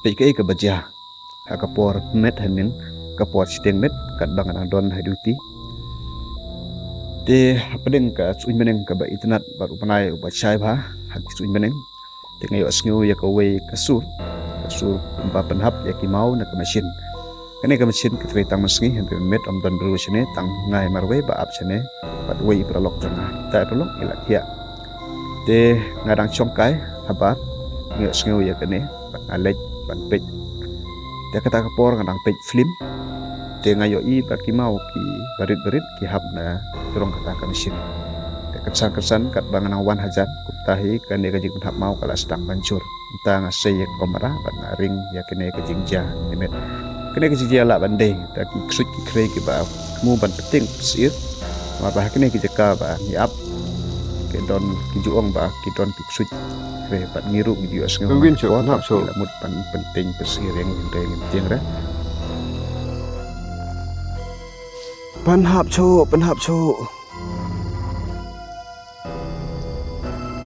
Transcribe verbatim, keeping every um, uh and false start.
Peit kaei kaba jia ha ka por met hynnin, ka por shiteng met katba nga dang don ha duty. Te hapdeng ka suiñ bneng kaba itynnad bad u bnai uba shai bha ha ki suiñ bneng, te nga ïohsngew ïa kawei ka sur, ka sur kumba pynhap ïa ki maw na ka machine. Kane ka machine ka trei tang mynsngi, hynrei mynmiet ym don briew shane, tang nga hi marwei ba ap shane bad wei i paralok jong nga. Kita i paralok i la thiah. Te nga dang shong kai habar, nga ïohsngew ïa kane bad nga leit ban peit. Te kata ka por nga dang peit film, te nga ïohi ba ki maw kiba rit ba rit ki hap na jrong kata ka machine. Te kynsan kynsan katba nga nang wan hajan, kumta hi kane ka jingpynhap maw ka la sdang ban jur. Kumta nga sei ïa ka kamera bad nga ring ïa kane ka jingjia mynmiet. Kane ka jingjia lah ban dei da ki ksuid ki khrei kiba thmu ban pyntieng pynsyier. Namar ba ha kine ki jaka ba ngi ap, ki don, ki ju ong ba ki don ki ksuid ki khrei, bad ngi ruh ngi ju ïohsngew. Pynwin shuh, pynhap shuh. Ki la mut ban pyntieng pynsyier ïa ngi, hynrei ngim tieng re. Pynhap shuh, pynhap shuh.